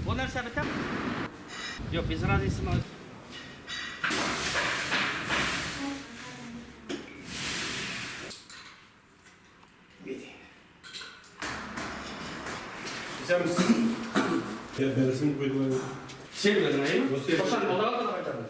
Бу нәрсә бетә? Юк, без разницы. Исәнмесез. Дәресен куйдылар. Серверный. Бу сервер. Кашан алда кайтардың?